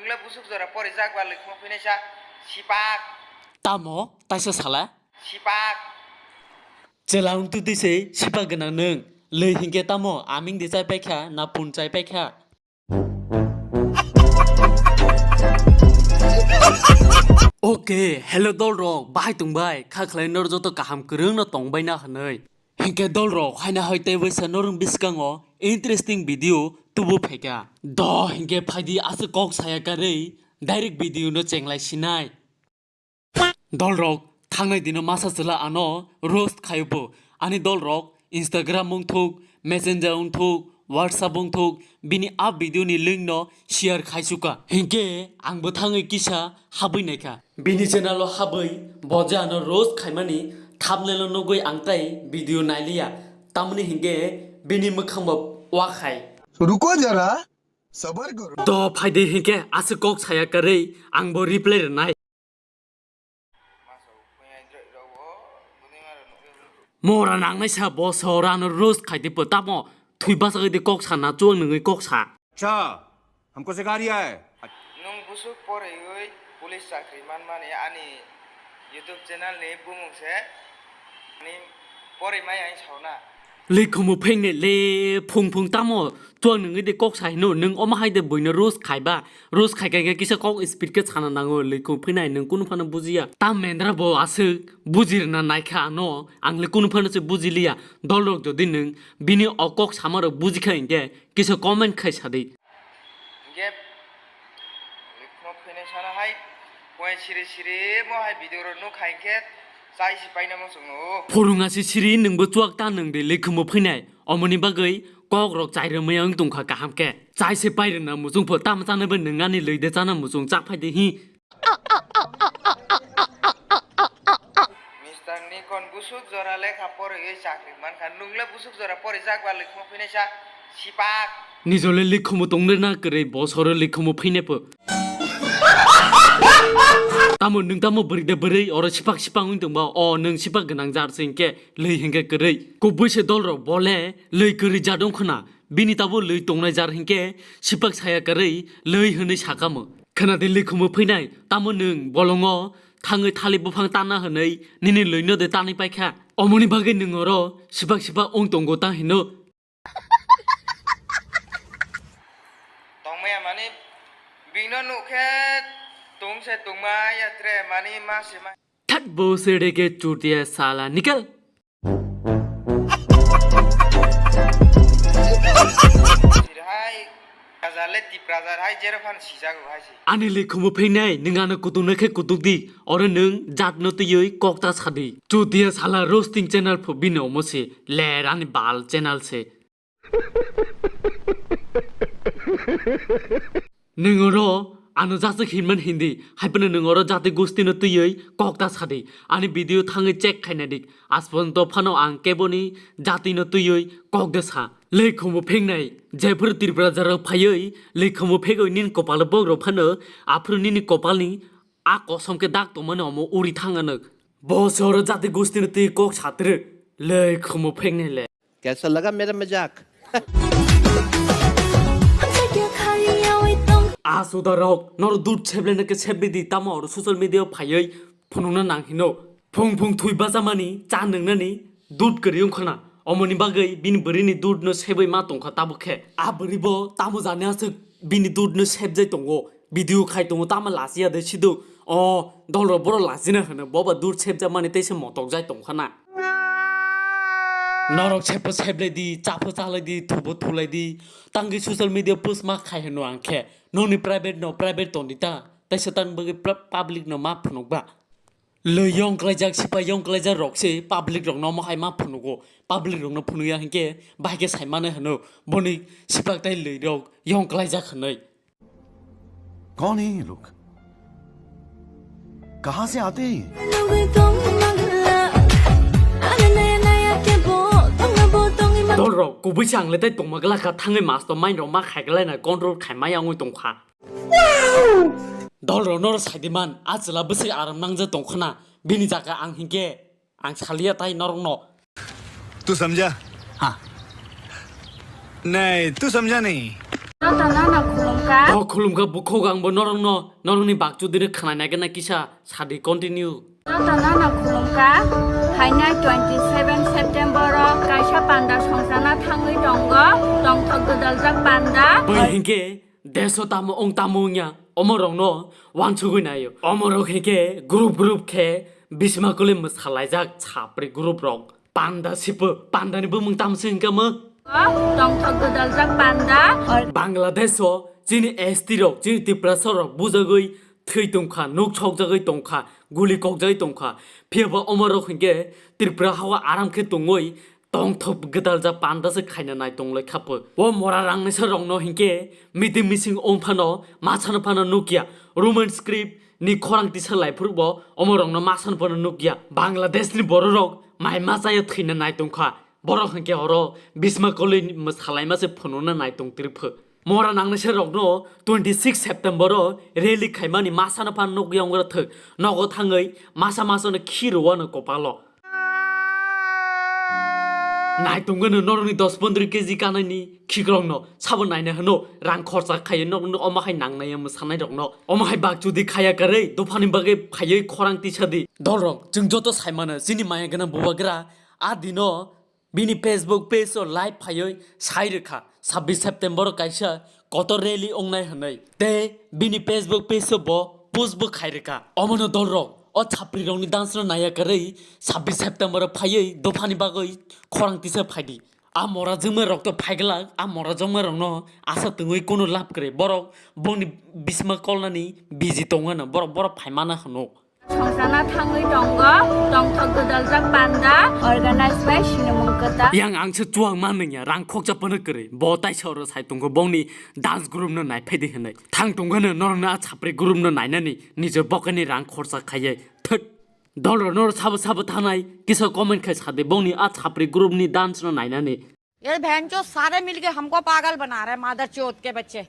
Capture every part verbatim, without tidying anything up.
Nokle busuk jora pori jak ba lwi khuma phinai sa sipak. Tamo taisa sala? Sipak. Chwla wng tu twi se sipak gwnang nwng. Lwi hinkhe tamo aming de chai paikha na pun chai paikha? Okay, hello dolrok, bahai tongbai, kha khlai nor joto kaham kwrwng no tongbai na hwnwi. Hinkhe dolrok, haina hai tei waisa norwng bwskango interesting video tubu phaikha. Do hinkhe phaidi aswk kok saya karwi direct video no chenglai sinai. Dolrok, thangnai dino masa chwla ano roast khayo bo. Ani dolrok Instagram wngthuk, Messenger wngthuk, WhatsApp wngthuk, bini a video ni link no share khaichuka. Hinkhe ang bo thangwi kisa habwi naikha. Bini channel o habwi bo je ano roast khaimani thumbnail o nugwi ang tai video nailiya. Tamoni hinkhe bini mwkhang bo wakhai. रुको जरा, सबर करो। Do phaidi hinkhe aswk kok saya karwi ang bo reply rwnai. Mora nangnai sa bo sora no roast khai di po tamo thui basa di kok sa na chuang nungwi kok sa. अच्छा, हमको सिखा रिया है। Nwng busuk poraiwi police chakri manmani ani YouTube channel ni bumung se ani porwi mai ang sauna. Likhumu pheng ni le phung phung tamo chuang nungwi di kok sa hino nwng omo hai de buino roast khaiba. Roast khai khai kisa kok speed khe sana nango, lwi kung phinai nwng kunu phano bujiya. Ta mendra bo aswk bujirna naikha ano, ang le kunu phano se bujiliya. Dolrok jodi nwng bini o kok samarok bujikha hinkhe kisa comment khai sadi. Hinkhe lwi kung phinai sana hai, point siri siri mo hai video rok nukha hinkhe chai si paina mo chwngno. Phurunga si siri nwngbo chuak ta nwng de lwi khumo phinai. Omoni bagwi kok rok chai rwmaya wng tongkha kaham khe. Chai se pai rwna muchung pho tamo chanai bai nwng ani lwi de chana muchung chak phai de hi. Mister Nikon busuk jora lekha porwi chakri mankha, nwng le busuk jora porwi jak ba lwi khumo phinai sa sipak. Nijo le lwi khumo tong de na kwrwi bosoro lwi khumo phinai pho. Tamo nwng tamo bwrwi de bwrwi oro sipak sipak wng tongba o nwng sipak gwnang jar se hinkhe lwi hinkhe kwrwi. Kubui se dolrok bo le lwi kwrwi jat wng khwna. Bini tabo lwi tongnai jar hinkhe sipak saya kwrwi lwi hwnwi sakamo. Khwna de lwi khumo phinai tamo nwng bolongo thangwi thali buphang tana hwnwi nini lwino de tanwi paikha. Omoni bagwi nwng oro sipak sipak wng tongo ta hino. Tongmaya mani bino nukhe tungse tungma yatre mani ma se ma. That bo se de ke chutia sala nikal. Hai, Raja le Tipraja hai jero phan sijago hai se. Ani le khumu phinai nwng ano kutung na khe kutuk di, oro nwng jat no twiwi kok ta sadi. Chutia sala roasting channel pho bini omo se, ler ani bal channel se. Nwng oro ano jaswk hinman hindi, hai phano nwng oro jati gosti no twiwi kok ta sadi. Ani video thangwi check khaina dik. Asponto phano ang keboni jati no twiwi kok de sa. Lekhomo phengnai, jephuru Tripura jaro phaiwi lekhomo phegwi nini kopalo bogrok phano, aphuru nini kopalni a kosom khe dak tongmani omo uri thang anw. Bo se oro jati gosti no twi kok satri lekhomo phengnai le. कैसा लगा मेरा मजाक? A suda rok, noro dud seble na ke sebli di, tamo oro social media phaiwi phunukna nang hino. Phung phung thui bachamani, cha nwngnani dud kwrwi wngkhana. Omoni bagwi bini bwrwini dud no sebwi ma tongkha tabuk khe. A bwrwi bo tamo jani aswk bini dud no sebjai tongo. Video khai tongo, tamo lachiya de sido. O dolrok borok lachina hwno, boba dur sepjakmani tei se motokjai tongkhana. Norok sepho seplai di, chapho chalai di, thubo thulai di. Tangwi social media post ma khai hwno ang khe. Nokni private no private tong di ta. Teisa tang bagwi pra-, public no ma phunukba. Lwi yong klaijak, sipai yong klaijak rok se public rok no omo hai ma phunugo. Public rok no phunukya hinkhe bahai khe sai mano hwno. Boni sipak tai lwi rok yong klaijak hwnwi. कौन है ये लोग? कहाँ से आते हैं ये? Dolrok, kubui se ang le tei tongma glak kha, thangwi masto main rok ma khai glai na control khai ma yangwi tong kha. Dolrok noro sai di man, a chwla bwswk aram nangja tong khna, bini jaga ang hinkhe ang saliya tai norok no. तू समझा? हाँ। नहीं, तू समझा नहीं। Nata nana khulumkha. O khulumkha bukhuk, angbo norokno, norokni bakchudino khwnai nai gana kisa sadi continue. Jotono no khulumkha. Hainai twenty seven September o kaisa panda songchana thangwi tongo, tongthok gwdaljak panda. Bai hinkhe deso tamo wng tamo wngya, omorokno wansugwi naio. Omorok hinkhe group group khe bisma kole mwsalaijak chapri group rok. Panda sipo, pandani bumung tamsi hinkhe mo? Tongthok gwdaljak panda. Bangladesh o chini S T rok, chini Tiprasa rok bujagwi thwi tongkha, nuk sokjagwi tongkha, guli kokjagwi tongkha. Phiyaba omorok hinkhe Tripura hao aram khe tongwi tongthok gwdaljak panda se khaina nai tonglai kha pho. O mora rangnaisa rokno hinkhe meeting mising wng phano masano phano nukya. Roman script ni khorang tisa lai phuru bo omorokno masano phano nukya. Bangladesh ni bororok mai machaya thwina nai tongkha. Borok hinkhe oro bisma kolwi mwsalaima se phunukna nai tong tiri pho. Mora nangnaisa rokno twenty six September o rally khaimani masano phano nukya wngwra thwk. Nogo thangwi masa masano khirwano kopalo. Nai tongwino norokni dos pondro K G kanaini khikrokno sabo naina hwno rang khorcha khaiwi norokno omo hai nangnaiya mwsanairokno. Omo hai bakchudi khaya karwi dophani bagwi phaiwi khorang tisadi. Dolrok, chwng joto saimano chini maya gwnang bubagra a dino bini Facebook page o live phaiwi sai rwkha, sabbish September o kaisa kotor rally wngnai hwnwi. Tei bini Facebook page o bo post bo khai rwkha. Omono dolrok o chaprirokni dance no naiya karwi sabbish September o phaiwi dophani bagwi khorang tisa phaidi. A mora jwngma rok to phaiglak, a mora jwngma rokno asa tongwi kunu lab kwrwi. Borok bongni bisma kolnani busy tongmano, borok, borok phaimana hwno. Songchana thangwi tongo, tongthok gwdaljak panda, organized by Sinamung Kwtal. Yang ang se chuang ma nungya, rang khokcha phano kwrwi. Bo taisa oro sai tongo, bongni dance group no nai phaidi hwnwi. Thang tongano norokno a chapri group no nainani nijo bokani rang khorcha khaiye. Thut. Dolrok norok sabo sabo thanai, kisa comment khai sadi, bongni a chapri group ni dance no nainani. ये बहनचोद सारे मिलके हमको पागल बना रहे हैं, मादरचोद के बच्चे।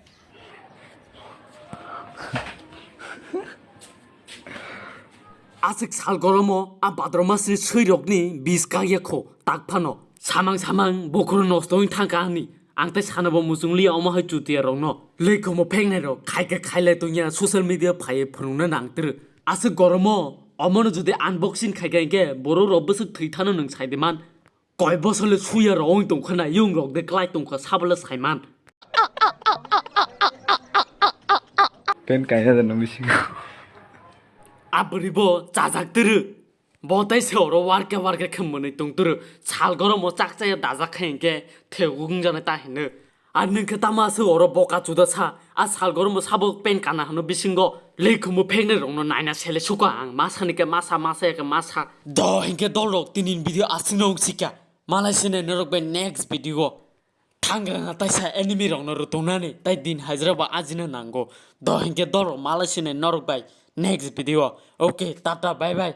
Aswk sal goromo a bhadra masni swirokni bis kagya kho tak phano. Samang samang bokhoro nosto wng thangkha ani. Ang tei sanabo muchungliya omo hai chutiya rokno. Lei khomo phengnai rok khaikhe khailai tongya social media phaiwi phunukna nangtwrw. Aswk goromo omono jodi unboxing khaikha hinkhe borok rok bwswk thwi thano nwng saidiman. Koi bosole suya rok wng tongkha na, yung rok de klai tongkha, sabole saiman. Pen kaina da nang bisingo. A bwrwi bo chajak twrw. Bo tai se oro warke warke khe mwnwi tong twrw. Sal goromo chak chaya dajak khe hinkhe thegu wngjaknai ta hino. Ar nwng khe tamo aswk oro boka chuda sa, a sal goromo sabo pen kana hwno bisingo lei khumbo pheknai rokno naina sele suka ang, masa ni khe masa, masa ya khe masa. Do hinkhe dol rok tini ni video aswk no wng sikha, malai sinai norok bai next video o. Thangrana taisa enemy rokno rwtwngnani tai din hajra ba ajina nango. Do hinkhe dol rok malai sinai norok bai next video o. Okay, tata, bye bye.